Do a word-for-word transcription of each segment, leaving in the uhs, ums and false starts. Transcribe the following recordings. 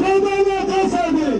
Xwedana Qesedê.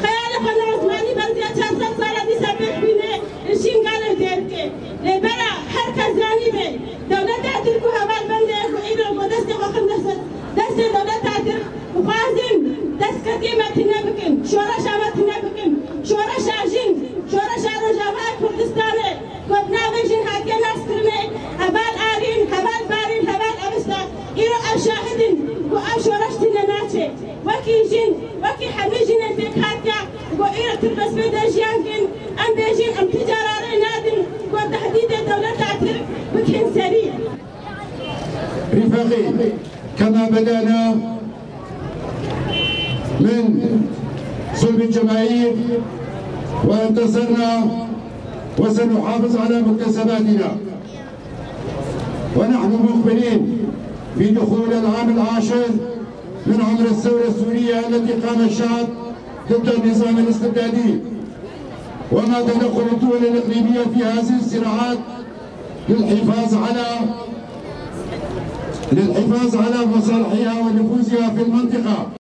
Xeyalê xwe nav zimanî berziya çar sed sala dîsa pêk bîne, li Şingalê dêr ke. Lê bera her kes zanî be, dewleta Tirk û heval bende ku îro ku destê xwe xin dest, destê dewleta Tirk, dixwazin destketiyê me tune bikin, şoreşa me tune bikin, şoreşa jin, şoreşa Rojavayê Kurdistanê, ku bi navê jin hatiye naskirinê, heval Arîn, heval Barîn, heval Avista, îro ev şahid in ku ev şoreş tune naçe. Wekî jin, wekî hemî jinên pêkhatiya ku îro Tirk destpêda jiyan kin, em bêjin em ti cara rê nadin ku tehdîdê dewleta Tirk bikin serî. رفاقي، كما بدأنا من صلب الجماهير وانتصرنا وسنحافظ على مكتسباتنا. ونحن مقبلين في دخول العام العاشر من عمر الثورة السورية التي قام الشعب ضد النظام الاستبدادي، وما تدخل الدول الإقليمية في هذه الصراعات للحفاظ على، للحفاظ على مصالحها ونفوذها في المنطقة.